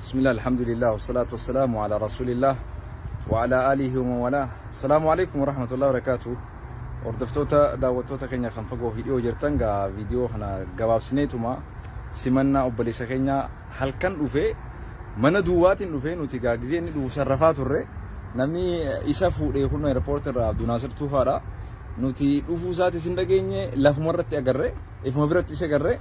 Bismillah, alhamdulillah, wassalatu wassalamu ala rasulillah wa ala alihi wa man walah. Salaamu alaikum wa rahmatullahi wa barakatuh. Hordoftoota, daawwattoota keenya kan fagoo fi dhiyoo jirtan, gaa viidiyoo kana gabaabsineetuma simannaa obboleessa keenya halkan dhufe, mana duwwaatiin dhufe. Nuti gaa gizee inni dhufu sarrafaa turre. Namni isa fuudhee kun airport irraa Abdunaasir Tuufaadha. Nuti dhufuu isaatis hin dhageenye, lafuma irratti agarre, ifuma biratti isa agarre.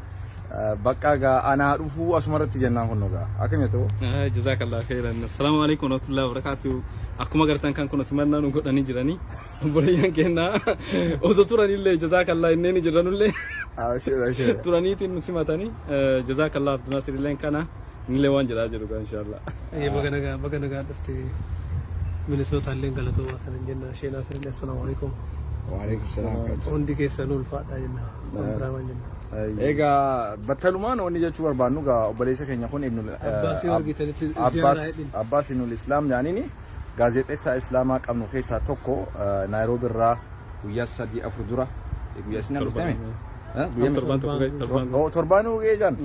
Bakka gaa anaa dhufuu asuma irratti jennaan kun gaa akkam jettu? Jazakallah khairan. Assalamu alaikum warahmatullahi wabarakatuh. Akkuma gartan kan kun simannaa nu godhanii jiranii. Obboleeyyan keenya osoo turanillee jazakallah inneen jiranullee Abshir, abshir. turaniitiin nu simatanii. Jazakallah, Abdunaasir illeen kana innillee waan jedhaa jedhu gaa inshallah. Baga nagaa, baga nagaa dhufte. Minnesota illee galatoomaa sanan jenna. Ishee Naasir illee assalaamu alaikum. Waalaikum salaam. Hundi keessanuu ulfaadhaa jenna. Waan biraa waan jenna. Egaa battalumaan wanni jechuu barbaannu gaa obboleessa keenya kun Ibnul Abbaasii argitanitti Abbaas ziyaaraa jedhin. Abbaas Ibnul Islaam jaaniini gaazexeessaa Islaamaa qabnu keessaa tokko. Naayiroobi irraa guyyaa 3 4 dura, guyyaa isin dhuftame? Guyyaa Torbaan tokko ga'e, torbaan. Oh, torbaanuu gahee jaan.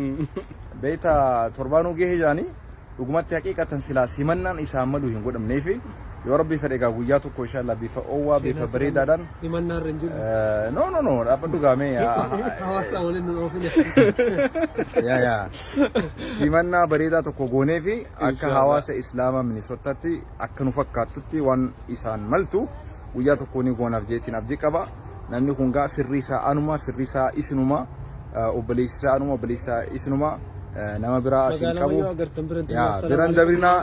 Beekta, torbaanuu gahee jaanii. Dhugumatti haqiiqatan silaa simannaan isaan malu hin godhamneefi. Yoo Rabbi fedhe egaa guyyaa tokko inshallah bifa oowwaa, bifa bareedaadhaan. Himannaa irra hin jiru. No, no, no, dhaabbadhu gaamee. Hawaasa waliin nu oofine. Yaa yaa. Simannaa bareedaa tokko goonee fi akka hawaasa Islaamaa Minisotaatti akka nu fakkaattutti waan isaan maltu guyyaa tokko ni goonaaf jeetiin abdii qaba. Namni kun gaa firri isaa anuma, firri isaa isinuma, obboleessi isaa anuma, obboleessi isaa isinuma, nama biraa asiin Magaalaa qabu. Wayyoo agartan biran. Yaa biran dabrinaa.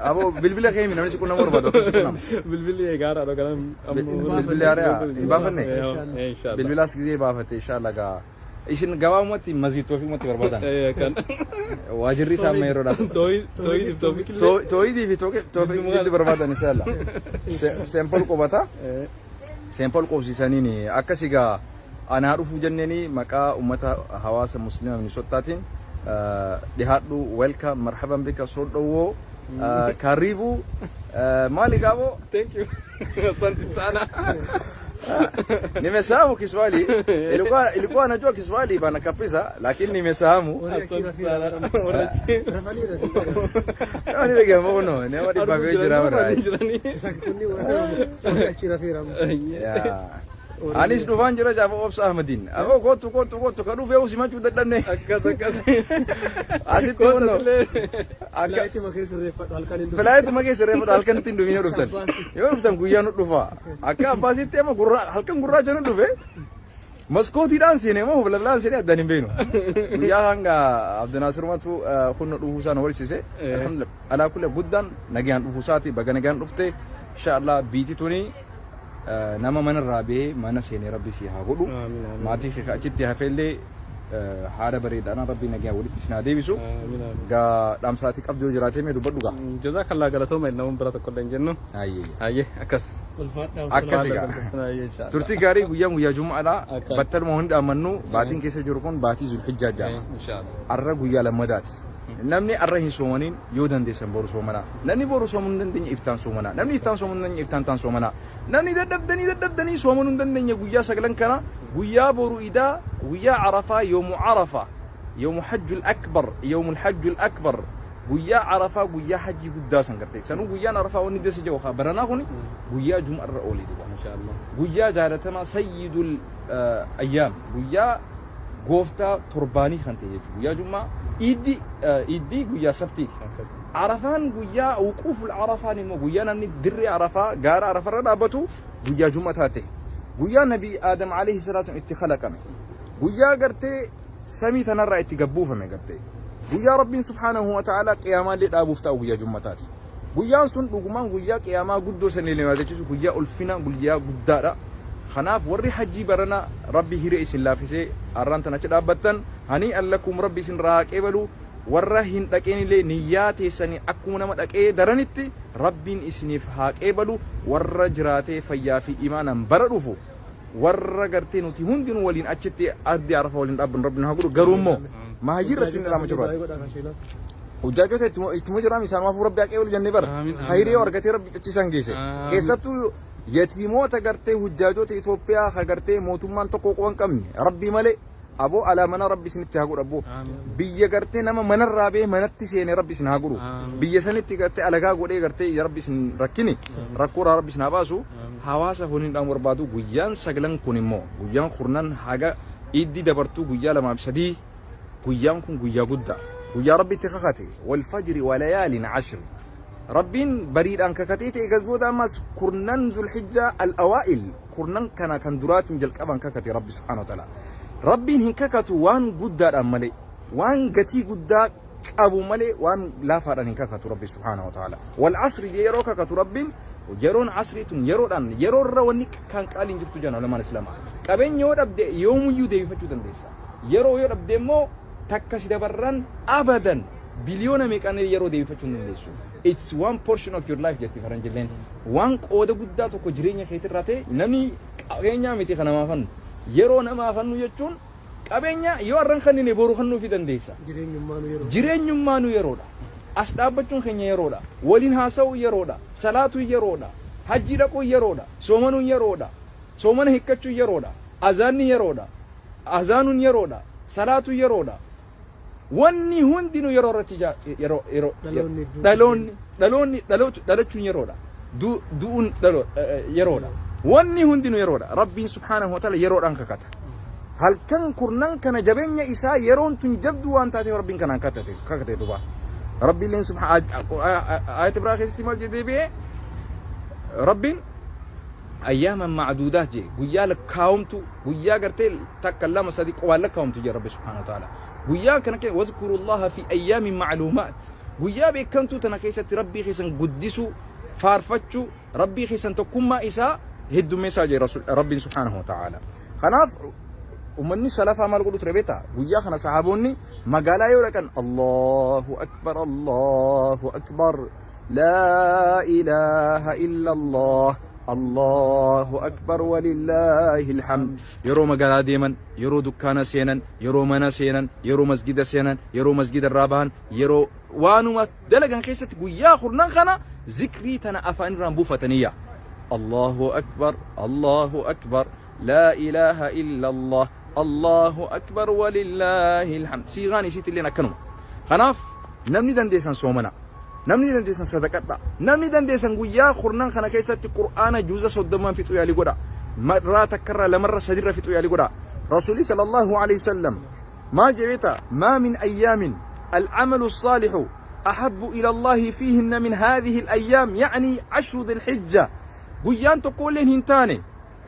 Aboo, bilbila kee himi, namni si qunnamuu barbaadu akkam si qunnama? Bilbilli eegaadha kanan. Bilbilli haaraa hin baafanne? Inshallah. Bilbilaas gizee baafate inshallah. Gaa isin gabaabumatti masjid Toofiqumatti barbaadan. Kan. Waajirri isaa amma yeroodhaaf. Tooyii Toofiq illee. Tooyidii fi Toofiqitti barbaadan inshallah. Seempol qubata. Seempol qubsiisaniin akkas. Egaa anaa dhufuu jenneeni maqaa uummata hawaasa Musliima Minisottaatiin dhihaadhu. Welcome, marhaban bika, soo dhowwoo, karibu. Maali gaaboo? Thank you. Asante sana. Nimesahau Kiswahili. Ilikuwa najua Kiswahili bana kabisa, lakini nimesahau. Asante sana. Kama ni lagi mau no, nama di bagai jira bara. Jiranii. Kunni achi rafeera. Ya. Anis dhufaan jira jaafa Obsa Ahmadiin. Aboo, kootu, kootu, kootu, ka dhufee simachuu dadhabne. Akkas akkas. Asitti kunno. Akka Flight makee sirreeffadhu, halkan hin dhufu. Flight makee sirreeffadhu, halkan ittiin dhufin yoo dhuftan. Yoo dhuftan guyyaa nu dhufa. Akka Abbaasitti amma gurraa halkan gurraacha nu dhufe. Maskootiidhaan seenee moo balbalaan seenee addaan hin beeknu. Guyyaa hanga Abdinaasirumatu kunno dhufuu isaa nu barsiise. Alhamdulillah. Alaa kulli guddaan nagaan dhufuu isaati, baga nagaan dhufte. Inshallah biiti tuni nama manarraa bahee mana seenee Rabbi si haa godhu. Amiin, amiin. Maatii kee achitti hafellee haala bareedaadhaan Rabbi nagaan walitti isin haa deebisu. Amiin, amiin. Gaa dhaamsaatii qabdu yoo jiraate mee dubbadhu gaa. Jazakallah, galatooma, namoonni bira tokko illee hin jennu. Ayyee. Hayyee, akkas. Ulfaadhaa. Akkas egaa. Hayyee, inshallah. Turtii gaarii. Guyyaan guyyaa Jum'aadha. Akka. Battaluma hundi amannu baatiin keessa jiru kun baatii Zulhijjaa jedhama. Inshallah. Arra guyyaa lammadaati. Namni arra hin soomaniin yoo dandeessan boru soomanaa. Namni boru soomuu hin dandeenye iftaan soomanaa. Namni iftaan soomuu hin dandeenye iftaan taan soomanaa. Namni dadhabdanii dadhabdanii soomanuu hin dandeenye guyyaa saglan kana, guyyaa boru idaa, guyyaa Arafaa, yoomu Arafaa, yoomu hajjul akbar, yoomul hajjul akbar, guyyaa Arafaa, guyyaa hajjii guddaa san gartee. Sanuu guyyaan Arafaa wanni dasa jiru haa baranaa kuni guyyaa Jum'a irra oolee duuba. Inshallah. Guyyaa jaalatamaa, sayyidul ayyaam, guyyaa gooftaa torbaanii kan ta'e jechuudha. Guyyaa Jum'aa iiddi iiddii guyyaa saftiiti. Akkas. Arafaan, guyyaa wuquuful Arafaan immoo guyyaa namni dirree Arafaa, gaara Arafarra dhaabbatu guyyaa Jum'a taate. Guyyaa Nabii Aadam alayhi salaatu itti kalaqame. Guyyaa gartee samii tanarraa itti gabbuufame gartee. Guyyaa Rabbiin subhaanahu wa ta'ala qiyaamaallee dhaabuuf ta'u guyyaa Jum'a taate. Guyyaan sun dhugumaan guyyaa qiyaamaa guddoo sanii nama yaadachiisu, guyyaa ulfina, guyyaa guddaadha. Kanaaf warri hajjii barana Rabbi hiree isin laaffisee har'aan tan achi dhaabbattan, hanii allakum, Rabbi isin irraa haa qeebalu. Warra hin dhaqeenillee niyyaa teessanii akkuma nama dhaqee daranitti Rabbiin isiniif haa qeebalu. Warra jiraatee fayyaa fi imaanaan bara dhufu warra gartee nuti hundinuu waliin achitti ardi Arafa waliin dhaabbannu Rabbi nu haa godhu. Garuu immoo mahayyii irratti hin dhalaama jiru. Hojjaajota ittuma jiraam isaan waafuu Rabbi haa qeebalu jennee bara. Amiin, amiin. Khayrii yoo argatee Rabbi cachiisaan geesse. Amiin. Keessattuu yatiimoota gartee hujjaajota Itoophiyaa ka gartee mootummaan tokko quba hin qabne Rabbii malee. Aboo alaa mana Rabbi isinitti haa godhu abboo. Biyya gartee nama manarraa ba'ee manatti seene Rabbi isin haa godhu. Biyya sanitti gartee alagaa godhee gartee Rabbi isin rakkini. Rakkoorraa Rabbi isin haa baasu. Hawaasa honiin dhaan barbaadu guyyaan saglan kun immoo guyyaan kurnan haga iddii dabartuu guyyaa 2 fi 3 guyyaan kun guyyaa guddaa. Guyyaa Rabbi itti kakate. Wal fajri walayaalin ashri. Rabbiin bariidhaan kakatee ta'e gas booda ammas kurnan Zulhijjaa al-awaa'il kurnan kana kan duraatiin jalqaban kakate Rabbi subhaanahu wa ta'ala. Rabbiin hin kakatu waan guddaadhaan malee, waan gatii guddaa qabu malee waan laafaadhaan hin kakatu Rabbi subhaanahu wa ta'ala. Wal asri jedhee yeroo kakatu Rabbiin yeroon asrii tun yeroodhaan yeroo irra wanni kan qaaliin jirtu jedhan ulamaan Islaamaa. Qabeenya yoo dhabde yoomuyyuu deebifachuu dandeessa. Yeroo yoo dhabde immoo takka si dabarran abadan biliyoona meeqaan yeroo deebifachuu hin dandeessu. It's one portion of your life jetti faranjilleen. Waan qooda guddaa tokko jireenya keetirraa ta'e namni qabeenyaa miti kan namaa kannu. Yeroo namaa kannu jechuun qabeenya yoo har'an kannine boru kannuufi dandeessa. Jireenyummaanu yeroo. Jireenyummaanu yeroodha. As dhaabbachuun keenya yeroodha. Waliin haasa'uun yeroodha. Salaatuun yeroodha. Hajjii dhaquun yeroodha. Soomanuun yeroodha. Soomana hiikkachuun yeroodha. Azaanni yeroodha. Azaanuun yeroodha. Salaatuun yeroodha. Wanni hundinuu yeroo irratti yeroo yeroo Dhaloonni du'uun dhaloonni dhaloonni dhalootu dhalachuun yeroodha. Du'uun yeroodha. Wanni hundinuu yeroodha. Rabbiin subhaanahu wa ta'ala yeroodhaan kakata. Halkan kurnan kana jabeenya isaa yeroon tun jabduu waan taateef Rabbiin kanaan kakate duba. Rabbiin ayat biraa keessatti maal jedhee deebi'ee Rabbiin ayyaaman macduudaat jee guyyaa lakkaawamtu guyyaa gartee takka lama sadi qobaan lakkaawamtu jee Rabbi subhaanahu wa ta'ala. Guyyaa kana keessa wazkurullaha fi ayyaamin macluumaat guyyaa beekamtuu tana keessatti Rabbii keessan guddisuu faarfachuu Rabbii keessan tokkummaa isaa heddummeessaa jee Rabbiin subhaanahu wa ta'ala. Kanaaf ummanni salafaa maal godhu ture beektaa? Guyyaa kana sahaabonni magaalaa yoo dhaqan Allahu akbar Allahu akbar laa ilaaha illa Allah Allahu akbar walillaahi alhamd. Yeroo magaalaa deeman, yeroo dukkaana seenan, yeroo mana seenan, yeroo masgida seenan, yeroo masgida irraa bahan, yeroo waanuma dalagan keessatti guyyaa kurnan kana zikrii tana afaan irraan buufatanii yaa. Allahu akbar Allahu akbar laa ilaaha illa Allah Allahu akbar walillaahi alhamd. Siigaan isiitti illeen akkanuma. Kanaaf namni dandeessan soomana. Namni dandeessan sadaqadha. Namni dandeessan guyyaa kurnan kana keessatti Qur'aana juuza 30n fixuu yaalii godha. Marraa takkarraa lamarra sadirra fixuu yaalii godha. Rasuulli sallallahu alaihi wasallam maal jedhee beektaa? Maa min ayyaamin al-amalu saalihu ahabbu ila Allahi fiihinna min haadhihi al-ayyaam ya'ni ashru dhil-hijja. Guyyaan tokkolleen hin taane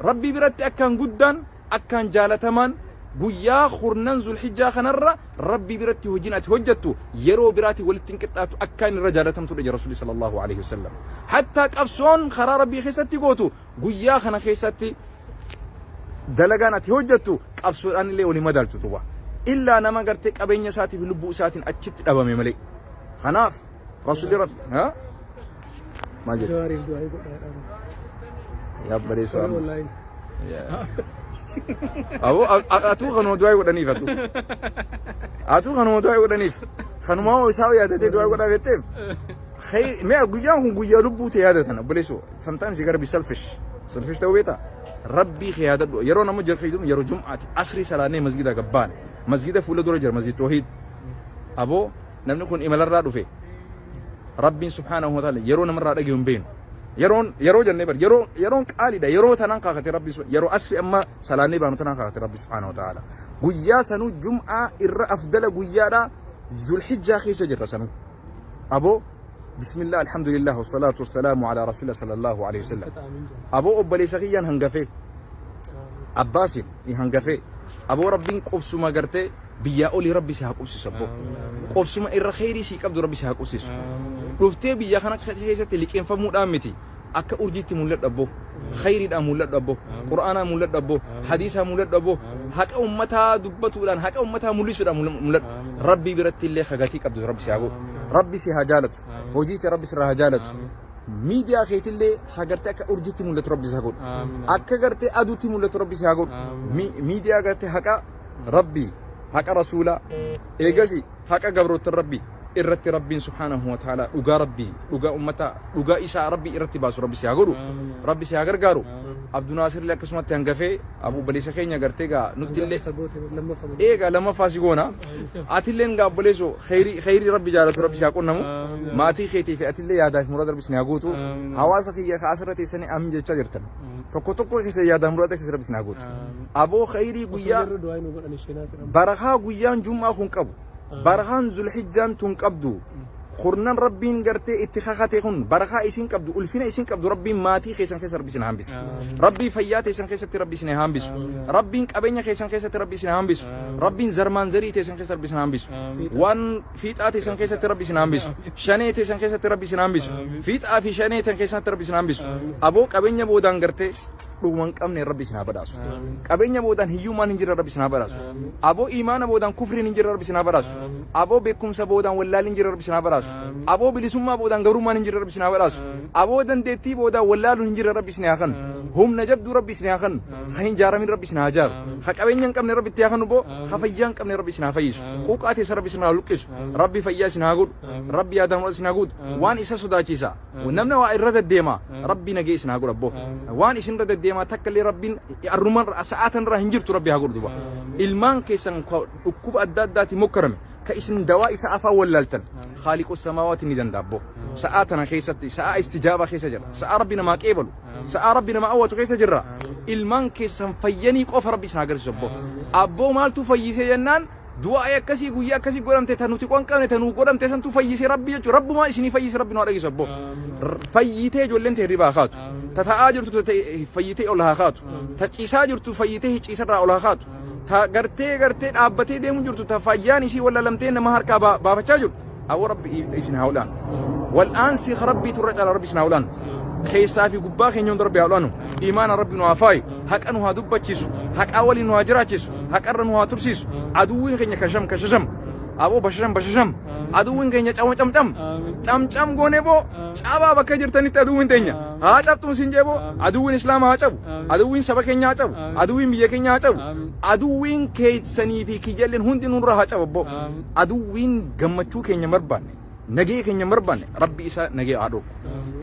Rabbii biratti akkaan guddaan akkaan jaalatamaan guyyaa kurnan Zulhijjaa kanarra Rabbii biratti hojiin ati hojjettu yeroo biraatiin walitti hin qixxaatu akkaan irra jaalatamtudha jedha Rasuulli sallallahu alaihi wasallam. Hattaa qabsoon karaa Rabbii keessatti gootu guyyaa kana keessatti dalagaan ati hojjettu qabsoodhaan illee walii madaaltu tuba. Illaa nama gartee qabeenya isaatiif lubbuu isaatiin achitti dhabame malee. Kanaaf Rasuulli Rabbi ha? Maal jette? Jawaariif du'aa godhaa. Yaa bareessu Warri amma. online. Aboo atuu kanuma du'aa godhaniif atuu. Atuu kanuma du'aa godhaniif. Kanuma hoo isaa yaadatee du'aa godhaa jetteef. Mee guyyaan kun guyyaa lubbuu ta'e yaadatan obboleessoo. Sometimes you gotta be selfish. Selfish ta'uu beektaa? Rabbii kee yaadadhu. Yeroo nama jirtu yeroo jum'aati asrii salaannee masgida gabbaan. Masgida fuula dura jira masjid toohiid. Aboo namni kun imalarraa dhufe. Rabbiin subhaanahu wa ta'ala yeroo namarraa dhagayu hin beeknu. Yeroon yeroo jennee bar yeroo yeroon qaaliidha yeroo tanaan kaakate Rabbi yeroo asri amma salaannee baanu tanaan kaakate Rabbi subhaanahu wa ta'ala. Guyyaa sanuu jum'aa irra afdala guyyaadha Zulhijjaa keessa jirra sanuu. Aboo bismillah alhamdulillah wasalaatu wasalaamu ala rasulillah sallallahu alaihi wasallam. Aboo obboleessa kiyyaan hangafee Abbaasin hangafee aboo Rabbiin qubsuma gartee biyyaa olii Rabbi si haa qubsisu abboo. Qubsuma irra kheyrii sii qabdu Rabbi si haa qubsisu. Dhuftee biyya kana keessatti liqeeffamuudhaan miti akka urjiitti mul'adhu abboo. Kheyriidhaan mul'adhu abboo. Qur'aanaan mul'adhu abboo. Hadiisaan mul'adhu abboo. Haqa ummataa dubbatuudhaan haqa ummataa mul'isuudhaan mul'adhu. Rabbii biratti illee hagatii qabdu Rabbi si haa godhu. Rabbi si haa jaalatu. Hojii tee Rabbi sirraa haa jaalatu. Miidiyaa keetillee hagartee akka urjiitti mul'atu Rabbi si haa godhu. Akka gartee aduutti mul'atu Rabbi si haa godhu. Miidiyaa gartee haqa Rabbii haqa rasuulaa eegasi haqa gabroottan Rabbii irratti Rabbiin subhaanahu wa ta'ala dhugaa Rabbii dhugaa ummataa dhugaa isaa Rabbii irratti baasu Rabbi si haa godhu. Rabbi si haa gargaaru. Abdunaasirlee akkasumatti hangafee abu obboleessa keenya gartee gaa nutti illee Isa goote lammaffaa. Eegaa lammaffaa si goona. Atilleen gaa obboleessoo kheyrii kheyrii rabbi jaalatu rabbi si haa qunnamu. Maatii keetii fi atillee yaadaa fi muraada rabbi isin haa guutu. Hawaasa kiyya ka asirra teessanii amin jechaa jirtan. Tokko tokko keessa yaadaa muraada keessa rabbi isin haa guutu. Aboo kheyrii guyyaa Osoo jirru du'aa nu godhan ishee naasir amma. barakaa guyyaan jum'aa kun qabu. Barakaan zulhijjaan tun qabdu. Kurnan rabbiin gartee itti kakate kun barakaa isin qabdu ulfina isin qabdu rabbiin maatii keessan keessa rabbi isin hambisu. Rabbii fayyaa teessan keessatti rabbi isin hambisu. Rabbiin qabeenya keessan keessatti rabbi isin hambisu. Rabbiin zarmaan zarii teessan keessatti rabbi isin hambisu. Waan fiixaa teessan keessatti rabbi isin hambisu. Shanee teessan keessatti rabbi isin hambisu. Fiixaa fi shanee teessan keessatti rabbi isin hambisu. Aboo qabeenya boodaan gartee dhuma hin qabne rabbi isin haa badhaasu. Qabeenya boodaan hiyyummaan hin jirre rabbi isin haa badhaasu. Aboo imaana boodaan kufriin hin jirre rabbi isin haa badhaasu. Aboo beekumsa boodaan wallaalli hin jirre rabbi isin haa badhaasu. Aboo bilisummaa boodaan gabrummaan hin jirre rabbi isin haa badhaasu. Aboo dandeettii boodaan wallaaluun hin jirre rabbi isin haa kennu. Humna jabduu rabbi isin haa kennu. Ka hin jaaramin rabbi isin haa jaaru. Ka qabeenya hin qabne rabbi itti haa kennu boo. Ka fayyaa hin qabne rabbi isin haa fayyisu. Quuqaa teessa rabbi isin haa luqqisu. Rabbi fayyaa isin haa godhu. Rabbi yaadaan isin haa guutu. Waan isa sodaachisa. Namni waa irra deddeema rabbi nagee isin haa godhu abboo. Waan isin irra deddeemaa takka illee rabbiin arrumaan sa'aatan irraa hin jirtu rabbi haa godhu duba. Ilmaan keessan dhukkuba adda addaatiin mokkarame ka isin dawaa isa afaan wallaaltan khaaliqu samaawaati ni danda'a abboo. Sa'aa tana keessatti sa'aa istijaabaa keessa jira. Sa'aa rabbi namaa qeebalu. Sa'aa rabbi nama awwatu keessa jirra. Ilmaan keessan fayyanii qofa rabbi isin haa agarsiisu abboo. Abboo maaltu fayyisee jennaan Du'aa'i akkasii guyyaa akkasii godhamte ta nuti quban qabne ta nuu godhamte santu fayyise rabbi jechuudha. Rabbumaa isinii fayyise rabbi nu haa dhageessu abboo. Fayyitee ijoolleen tee hirribaa haa kaatu. Ta ta'aa jirtu ta fayyitee ol haa kaatu. Ta ciisaa jirtu fayyitee ciisarraa ol haa kaatu. Ta gartee gartee dhaabbatee deemu jirtu ta fayyaan isii wallalamtee nama harkaa baafachaa jirtu. Aboo rabbi isin haa olaanu. Wal'aansi rabbiitu irra caala rabbi isin haa olaanu. Keessaa fi gubbaa keenya hunda rabbi haa olaanu. Imaana rabbi nu haa faayu. Haqa nu haa dubbachiisu. Haqaa waliin nu haa jiraachisu. Haqarra nu haa tursiisu. Aduwwiin keenya kasham kashasham. Aboo bashasham bashasham. Aduwwiin keenya cama cam cam. Cam cam goone boo cabaa bakka jirtanitti aduwwiin teenya. Haa cabxuun sin jee boo aduwwiin islaama haa cabu. Aduwwiin saba keenya haa cabu. Aduwwiin biyya keenya haa cabu. Aduwwiin keessanii fi kiyyalleen hundi nurra haa cabu boo. Aduwwiin gammachuu keenya hin barbaanne, nagee keenya hin barbaanne, Rabbi isa nagee haa dhorku.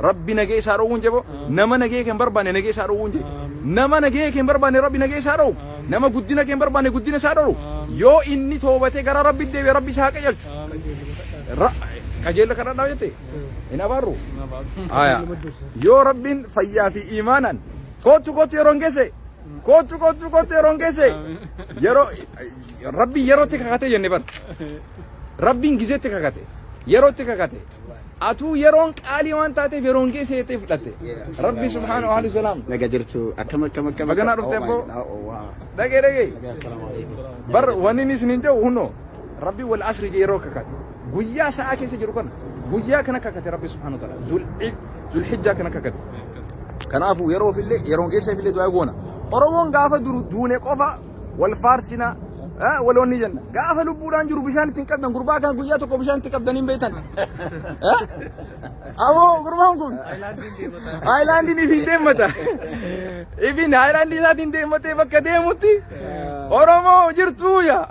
Rabbi nagee isaa dhowwuun jebo, nama nagee kee hin barbaanne nagee isaa dhowwuun jee. Nama nagee kee hin barbaanne Rabbi nagee isaa dhowwu. Nama guddina kee hin barbaanne guddina isaa dhowwu. Yoo inni toobatee gara Rabbi deebi'e Rabbi isaa haa qajeelchu. Qajeella kadhadhaa jette? Hin abaarru? Aya. Yoo Rabbiin fayyaa fi imaanaan kootu kootu yeroon geesse kootu kootu kootu yeroon geesse yeroo Rabbiin yerootti kakate jenne bar. Rabbiin gizeetti kakate. Yerootti kakate. Atuu yeroon qaalii waan taateef yeroon geesse jettee fudhatte. Rabbi subhaanahu wa ta'ala. Naga jirtu akkam akkam akkam. Baganaa dhufte Oh my abboo. God. Oh, wow. Dhagee dhagee. Nagaa, assalaamu alaikum. Bar wanni inni isiniin jedhu hunoo Rabbi wal asri jedhee yeroo kakate. Guyyaa sa'aa keessa jiru kana guyyaa kana kakate Rabbi subhaanahu wa ta'ala. Zulhijjaa kana kakate. Kanaafuu yeroo fillee yeroon geesse fillee du'aa goona. Oromoon gaafa duru duune qofa wal faarsina wal wanni jenna. Gaafa lubbuudhaan jiru bishaan ittiin qabdan gurbaa kana guyyaa tokko bishaan itti qabdan hin beektan. Aboo gurbaan kun haayilaandiin ifiin deemmata. Ifiin haayilaandii isaatiin deemmatee bakka deemutti Oromoo jirtuu yaa.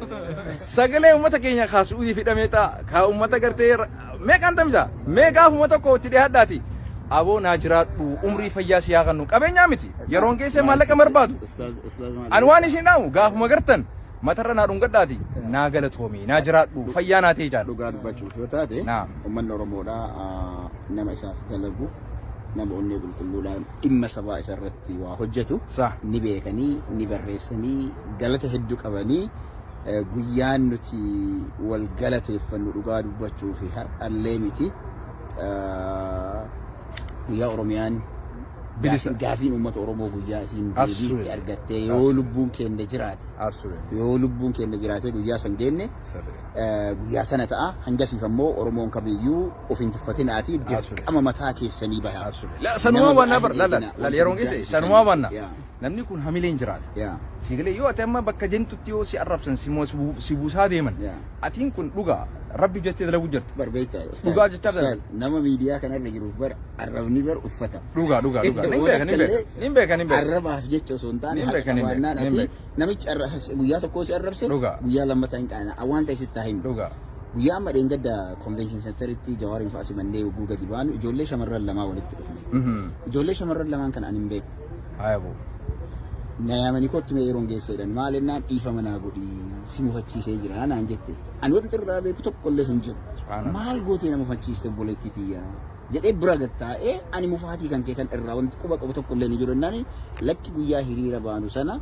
Sagalee uummata keenya kaa Su'uudii fidhamee ta'a kaa uummata gartee meeqaan tamisa mee gaafuma tokko itti dhiyaadhaati. Aboo naa jiraadhu umrii fayyaa si haa kennu qabeenyaa miti yeroon geessee maallaqa barbaadu. Ustaaz ustaaz maal? Ani waan isin dhaamu gaafuma gartan matarra naa dhungadhaati naa galatoomi naa jiraadhu fayyaa naa ta'e jaan. Dhugaa dubbachuuf yoo taate Naam. uummanni Oromoodhaa nama isaaf dalagu nama onnee qulqulluudhaan dhimma sabaa isa irratti waa hojjetu Sah. ni beekanii ni barreessanii galata hedduu qabanii guyyaan nuti wal galateeffannu dhugaa dubbachuu fi har'allee miti guyyaa Oromiyaan Bilisa. Gaafiin uummata Oromoo guyyaa isiin deebii Absolutely. itti argattee yoo lubbuun keenya jiraate Absolutely. yoo lubbuun keenya jiraate guyyaa san geenne guyyaa sana ta'a hangasiif ammoo Oromoon kamiyyuu of hin tuffatinaati dirqama mataa keessanii baha. Absolutely. La sanumaa Nama baannaa biraa bar hin la la eeginaa. la Wanta yeroon guddaa geesse isin sanumaa baannaa. Yaa. Namni kun hamileen jiraata. Yaa. Si galee yoo ati amma bakka jentutti yoo si arrabsan si si buusaa deeman. Yaa. Atiin kun dhugaa rabbi jettee dalagu jirta. Bar beektaa ustaaz. Dhugaa jechaa Ustaaz, nama miidiyaa kanarra jiruuf bar arrabni bar uffata. Dhugaa dhugaa dhugaa. Nin beeka nin beeka. Nin beeka nin beeka. Arrabaaf jecha osoo hin taane Nin haqa beeka, nin beeka, qabaannaan nin ati beeka. namichi guyyaa tokko si arrabse Dhugaa. guyyaa lammataa hin qaana waan ta'e sitti haa himu. Dhugaa. Guyyaa amma dheengadda convention centeritti Jawaariin fa'a simannee yogguu gadi baanu ijoollee shamarran lamaa walitti dhufne. Ijoollee shamarran lamaan kana ani hin beeku. Haya boo. Na yaamanii kottu mee yeroon geessa jedhan maal jennaan dhiifama naa godhi si mufachiisee jira naan jette. Ani wanti irraa beeku tokko illee hin jiru. Subhaanallah. Maal gootee na mufachiiste obboleettii tiyya jedhee bira gad taa'ee ani mufaatii kan kee kan irraa wanti quba qabu tokko illee hin jiru jennaan lakki guyyaa hiriira baanu sana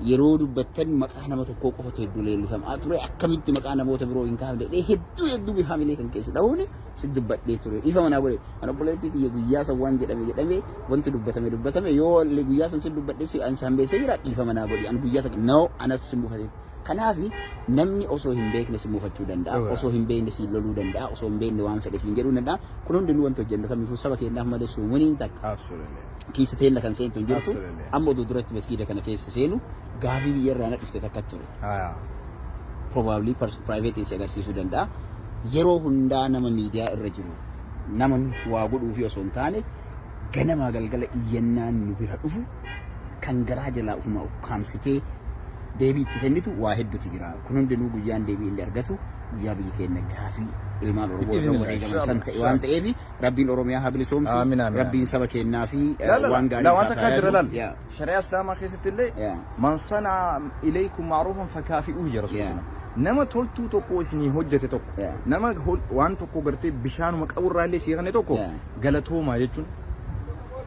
yeroo dubbattan maqaa nama tokkoo qofatu hedduu leellifamaa ture akkamitti maqaa namoota biroo hin kaafne jedhee hedduu hedduu haamilee kan keessa dha'uun si dubbadhee ture dhiifama naa godhe. An obboleettii tiyya guyyaa san waan jedhame jedhame wanti dubbatame dubbatame yoo illee guyyaa san si dubbadhee si an hambeessee jira dhiifama naa godhi an guyyaa takka no anatu si mufate. Kanaaf namni osoo hin beekne si mufachuu danda'a osoo hin beekne si loluu danda'a osoo hin beekne waan fedhe siin jedhuu danda'a kun hundinuu wanti hojjennu kamiifuu saba keenyaaf malee suumuniin takka kiisa teenna kan seentu hin jirtu. Amma oduu duratti masgiida kana keessa seenu gaafii biyya irraa na dhufte takka ture. Probably private si agarsiisuu danda'a. Yeroo hundaa nama miidiyaa irra jiru nama waa godhuufi osoo hin taane ganamaa galgala iyyannaan nu bira dhufu kan garaa jalaa ufuma ukkaamsitee deebii itti kennitu waa hedduutu jira. Kun hundinuu guyyaan deebii inni argatu guyyaa biyyi keenya gaafii ilmaan Oromoo irra wareegaman san ta'e waan ta'eef Rabbiin Oromiyaa haa bilisoomsu. Amiin, amiin, Rabbiin saba keenyaa fi La la waan gaarii la waan irraa takkaa jira haa laal. yaadu. Yeah. Shari'aa Islaamaa keessatti illee من صنع إليكم معروفا فكافئوه jedha Rasuulli. Nama toltuu tokko isinii hojjete tokko nama waan tokko gartee bishaanuma qaburraa illee sii kenne tokko galatoomaa jechuun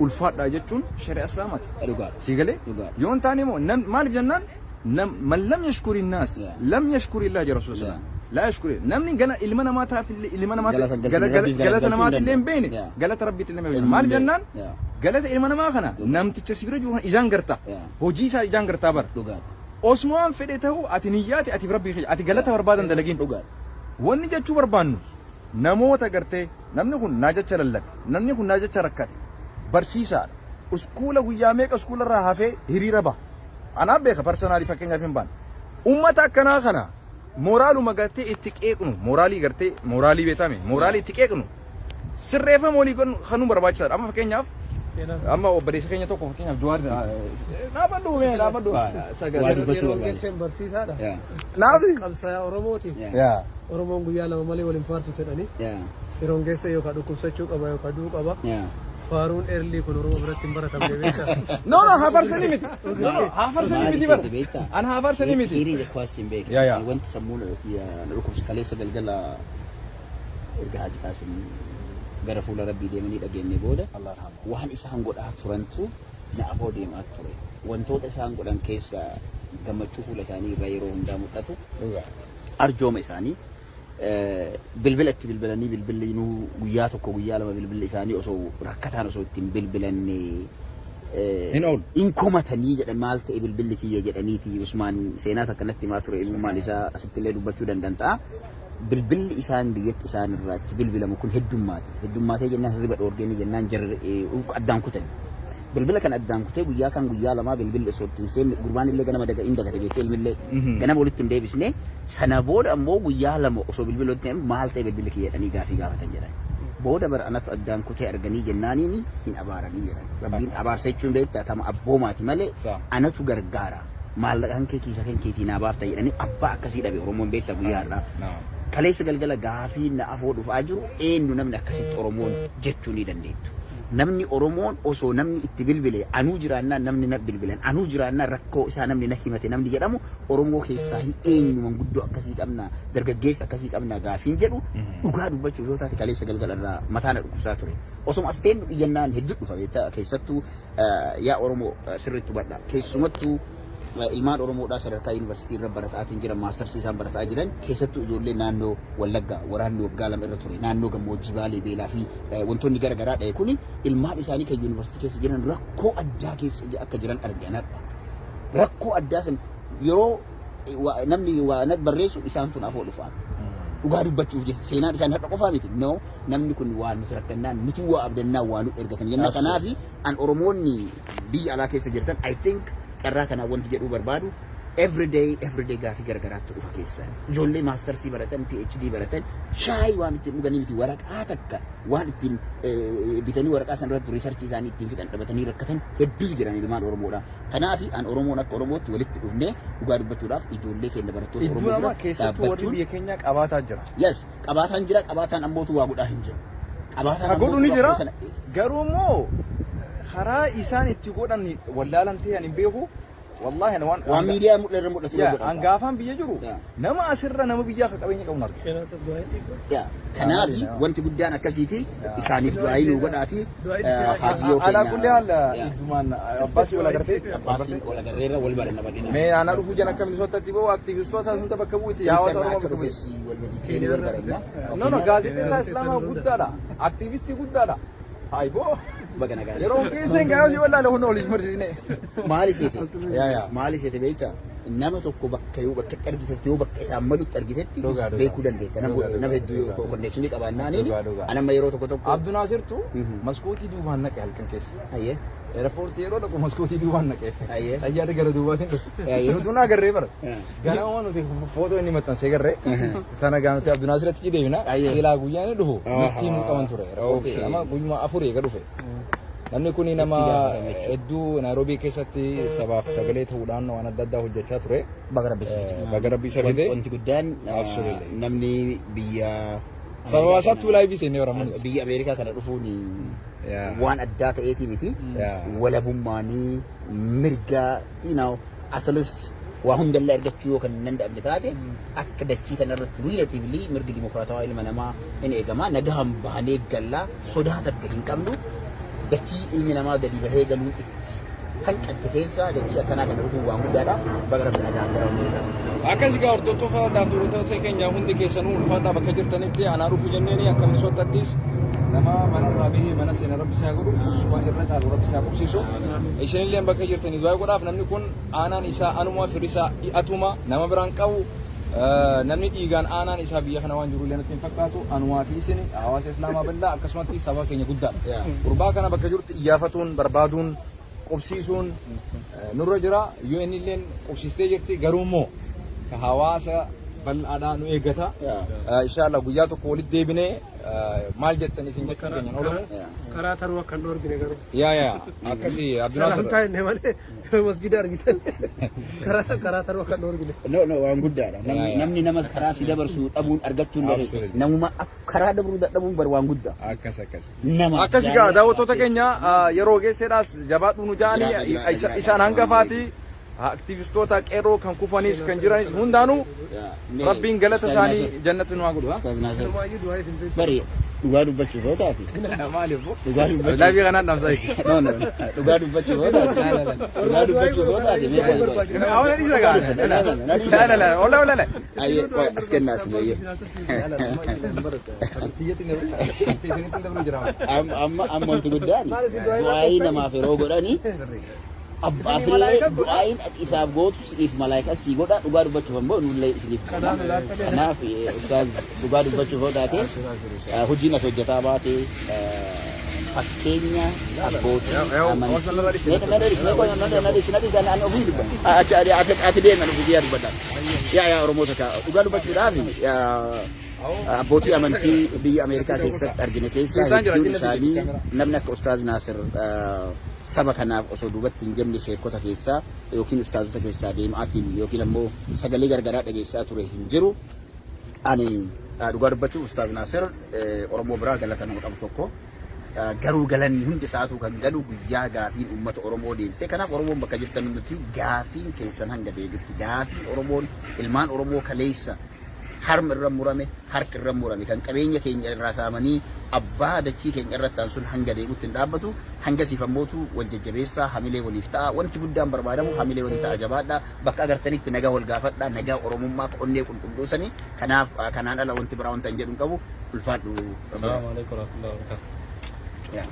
ulfaadhaa jechuun shari'aa Islaamaati. Dhugaadha. Sii galee? Dhugaadha. Yoo hin taane immoo maaliif jennaan من لم يشكر الناس لم يشكر الله jedha Rasuulli. لا يشكر namni gana ilma namaa taaf illee ilma namaa Galata hin galchine, Rabbiif galata galata galchuu hin namaati illee hin danda'u. beekne galata rabbiitti illee hin beekne. Hin Maaliif beekne. jennaan galata ilma namaa kana namticha si bira jiru kana ijaan garta. Hojii isaa ijaan gartaa bara. Dhugaadha. Osuma waan fedhe ta'u ati niyyaati ati rabbii kiyya ati galata barbaadan dalagin. Dhugaadha. Wanni jechuu barbaannu namoota gartee namni kun naa jecha lallabe namni kun naa jecha rakkate barsiisaadha. Uskuula guyyaa meeqa uskuula irraa hafee hiriira baha. Anaa beeka personally fakkeenyaaf hin baane. Uummata akkanaa kana mooraaluma gartee itti qeeqnu mooraalii gartee mooraalii beekame mooraalii itti qeeqnu sirreeffama walii kanuu barbaachisaadha. Amma fakkeenyaaf amma obboleessa keenya tokko fakkeenyaaf Jawaar dhaabadhu mee dhaabadhu Waa dubbachuu Yeroon barbaada. geesseen barsiisaadha. Naafi. Qabsaa'aa Oromooti. Yaa. Oromoon guyyaa lama malee waliin faarsu jedhanii. Yeroon geesse yookaan dhukkubsachuu qaba yookaan du'uu qaba. Faaruun eerlii kun Oromoo biratti hin baratamne beektaa. No, haa farsanii miti. No, haa farsanii miti bara. An haa farsanii miti. Here is a question beekta. Yeah. Wanti sammuu na dhukkubsu kaleessa galgala erga Haji Qaasim gara fuula Rabbii deemanii dhageenye booda waan isaan godhaa turantu na afoo deemaa ture. Wantoota isaan godhan keessa gammachuu fuula isaanii irraa yeroo hundaa mul'atu arjooma isaanii bilbila itti bilbilanii bilbilli nuu guyyaa tokko guyyaa lama bilbilli isaanii osoo rakkataan osoo ittiin bilbilanne Hin oolu. hin komatanii jedhan maal ta'e bilbilli kiyya jedhaniiti Usmaan seenaa takka natti himaa ture ilmummaan isaa asitti illee dubbachuu danda'an ta'a. Bilbilli isaan biyyatti isaan irraa itti bilbilamu kun heddummaate. Heddummaatee jennaan hirriba dhoorgeenii jennaan jarri addaan kutani. Bilbila kan addaan kutee guyyaa kan guyyaa lamaa bilbilli osoo ittiin seenne gurbaan illee ganama daga hin dagate beektee ilmillee ganama walitti hin deebisne sana booda ammoo guyyaa lama osoo bilbila walitti hin maal ta'e bilbilli kiyya jedhanii gaafii gaafatan jedhan. Booda bara anatu addaan kutee arganii jennaaniin hin abaaranii jedhan. Rabbiin abaarsa jechuun beektaa tama abboomaati malee anatu gargaara. Maallaqaan kee kiisa kan keetii naa baafta jedhanii abbaa akkasii dhabe Oromoon beektaa guyyaa har'aa. Kaleessa galgala gaafii na afoo dhufaa jiru eenyu namni akkasitti Oromoon jechuu ni dandeettu. Namni Oromoon osoo namni itti bilbile anuu jiraannaan namni na bilbilan anuu jiraannaan rakkoo isaa namni na himate namni jedhamu Oromoo keessaa eenyu manguddoo akkasii qabna dargaggeessa akkasii qabna gaafiin jedhu dhugaa dubbachuuf yoo taate kaleessa galgala irraa mataa na dhukkubsaa ture. Osuma as teennu iyyannaan hedduu dhufa beektaa keessattuu yaa Oromoo sirriitti hubadha. Keessumattuu ilmaan Oromoodhaa sadarkaa yuunivarsiitii irra barataatiin jiran maastarsii isaan barataa jiran keessattuu ijoollee naannoo Wallaggaa waraanni waggaa 2 irra ture naannoo gammoojjii Baalee beelaa fi wantoonni gara garaa dha'e kuni ilmaan isaanii kan yuunivarsiitii keessa jiran rakkoo addaa keessa akka jiran arganadha. Rakkoo addaa san yeroo namni waa barreessu isaan sun afoo dhufaa. Dhugaa dubbachuuf jecha seenaan isaan har'a qofaa miti. No namni kun waa nuti rakkannaan nuti waa abdannaan waa nu ergatan jenna. Kanaafi an Oromoonni biyya alaa keessa jirtan I think carraa kanaa wanti jedhuu barbaadu everyday everyday gaafii garagaraatti dhufa keessaan. Ijoollee maastarsii baratan PhD baratan shaayii waan ittiin dhuganii miti waraqaa takka waan ittiin bitanii waraqaa sana irratti riisarchii isaanii ittiin fixan dhabatanii rakkatan hedduutu jiran ilmaan Oromoodha. Kanaafi an Oromoon akka Oromootti walitti dhufnee dhugaa dubbachuudhaaf ijoollee keenya barattoota Iddoo Oromoo namaa bira keessattuu warri dhaabbachuun biyya keenyaa qabaataa jira. Yes, qabaataan jira qabaataan ammootu waa godhaa hin jiru. Qabaataan Ka godhu ni ammootu jira. rakkoo sana Garuu immoo Karaa isaan itti godhan wallaalan ta'e ani hin beeku. Wallaahi ani waan Waan miidiyaa irra mul'atu Yaa, godhan. an gaafaan biyya jiru Yaa. nama asirra nama biyyaa akka qabeenya qabu arge. Yaa, kanaaf wanti guddaan akkasiiti, isaaniif du'aayii nuu godhaati haajiyoo Alaa kulli haal keenya. iddumaan Abbaasii wal agartee. Abbaasiin wal agarreerra, wal baranna bal'inaan. Mee aanaa dhufuu jan akka Minisootatti ba'u aktivistoota isaa hunda bakka bu'uuti hawaasa Eessarraa Oromoo akka bakka bu'uuti. dhufes wal diteelii wal baranna. No, no, gaazexeessaa Islaamaa guddaadha. Aktivistii guddaadha. Hayi boo. Baga nagaa. Yeroo keessan gaayoo si wallaale hunda waliin barsiisne. Maali seete? Yaa yaa. Maali seete beektaa? Nama tokko bakka yoo bakka itti argitetti, yoo bakka isaan malutti argitetti Dhugaa, dhugaa. beekuu dandeetta. Nama Dhugaa, dhugaa. nama hedduu yoo connection qabaannaaniin Dhugaa, dhugaa. anamma yeroo tokko tokko. Abdu Naasirtu maskootii duubaan naqe halkan keessa. Airportii yeroo dhaqu maskootii duubaan naqe. Xayyaarri gara duubaatiin dhufe. Nuti nu agarree bara. Ganama nuti footoo inni maxxansee garree. Tana gaa nuti Abdu Naasiratti deebina. Ilaa guyyaa inni dhufu nutti himuu qaban ture. Amma guyyuma 4 eega dhufe. Namni kun nama gaafatame jechuudha. hedduu Naayiroobii keessatti sabaaf sagalee ta'uudhaan waan adda addaa hojjechaa ture. Baga Rabbi isa fide. Baga Rabbi isa fide. Wanti guddaan Absolutely. namni biyya Sababa isaatti live seennee waraabna. Biyya Ameerikaa kana dhufuun waan addaa ta'eeti miti. Walabummaanii mirga at least waa hundallee argachuu yoo kan hin danda'amne taate, akka dachii kanarratti relatively mirgi dimokiraatawaa ilma namaa hin eegama. Nagahan bahanee gallaa, sodaa takka hin qabnu. Dachii ilmi namaa gadi bahee galuun itti hanqatte keessa dachii akkanaa kana dhufuun waan guddaadha. Baga Rabbi nagaan gara Ameerikaa. Akkas egaa, hordoftoota daawwattoota keenya hundi keessanuu ulfaataa bakka jirtanitti anaa dhufu jenneeni. Akka Minisootattis nama manarraa bahee mana seena Rabbi isaa godhu, qubsuma irra caalu Rabbi isaa qubsiisu. Isinillee bakka jirtanii du'aa godhaaf. Namni kun aanaan isaa anuma, firri isaa atuma, nama biraan qabu. Namni dhiigaan aanaan isaa biyya kana waan jiru illee natti hin fakkaatu. Anumaa fi isin hawaasa Islaamaa bal'aa, akkasumatti saba keenya guddaadha. Gurbaa kana bakka jirutti iyyaafatuun barbaaduun qubsiisuun nurra jira. UN illeen qubsiistee jirti, garuu immoo ka hawaasa bal'aadhaa nu eeggata. Inshallah guyyaa tokko walitti deebinee maal jettan isin jechuun keenyan oolamu. Karaa taruu akka hin dhoorgine garuu. Yaa yaa, akkasii Abdulnaasir. Salaamtaa inni malee masgida argitan karaa taruu akka hin dhoorgine. No, no, waan guddaadha. Namni namni nama karaa si dabarsu dhabuun argachuu hin danda'u. Namuma karaa dabruu dadhabuun bar waan guddaa. Akkas akkas. Nama Akkas egaa, daawwattoota keenya, yeroo geesseedhaas jabaadhu nu ja'anii Jiraadha, jiraadha, jiraadha. isaan hangafaati aktivistoota qeerroo kan kufanis kan jiranis hundaanuu Rabbiin galata isaanii jannatti nu haa godhu. Ustaaz Naasir. Silumayyuu du'aa isin beektu. Bari dhugaa dubbachuuf yoo taate. Maaliif? Dhugaa dubbachuuf. Live kanaan dhamsaa jechuudha. No, no, dhugaa dubbachuuf yoo taate. Dhugaa dubbachuuf yoo taate. Mee qoy, qoy. Awwa dhiisa gaa. La la la, ola ola la. Ayyee, qoy, as kennaa isin, ayyee. Amma amma amma wanti guddaan du'aayii namaaf yeroo godhani abbaafillee du'aayiin ati isaaf gootu siif malaayikaa sii godha. Dhugaa dubbachuuf ammoo nullee isiniif godha. Kanaaf ustaaz, dhugaa dubbachuuf yoo taate, hojiin ati hojjetaa baate fakkeenya abbootii amantii. Ati deeman ofii dubbadha. Yaa yaa Oromoota kaa, dhugaa dubbachuudhaaf abbootii amantii biyya Ameerikaa keessatti argine keessaa Isaan jira, hedduun jannati isaanii kameraa. Namni akka Ustaaz Naasir saba kanaaf osoo duubatti hin jenne sheekota keessaa yookiin ustaazota keessaa deemaatiin yookiin ammoo sagalee gargaraa dhageessaa ture hin jiru. Ani dhugaa dubbachuuf Ustaaz Naasir Oromoo biraa galata nama qabu tokko. Garuu galanni hundi isaatu kan galu guyyaa gaafiin uummata Oromoo deebite. Kanaaf Oromoon bakka jirtan hundatti gaafiin keessan hanga deebitti, gaafiin Oromoon ilmaan Oromoo kaleessa harmi irra murame, harki irra murame, kan qabeenya keenya irraa saamanii abbaa dachii keenya irratti ta'an sun hanga deebitti hin dhaabbatu. Hangasiif ammootu wal jajjabeessaa, hamilee waliif ta'a. Wanti guddaan barbaadamu hamilee walii ta'a, jabaadha. Bakka agartanitti nagaa wal gaafadha. Nagaa Oromummaa onnee qulqulluu sanii. Kanaaf kanaan ala wanti biraa wanta hin jedhu hin qabu. Ulfaadhu. Assalamu alaikum warahmatullahi wabarakatuh. Yaa.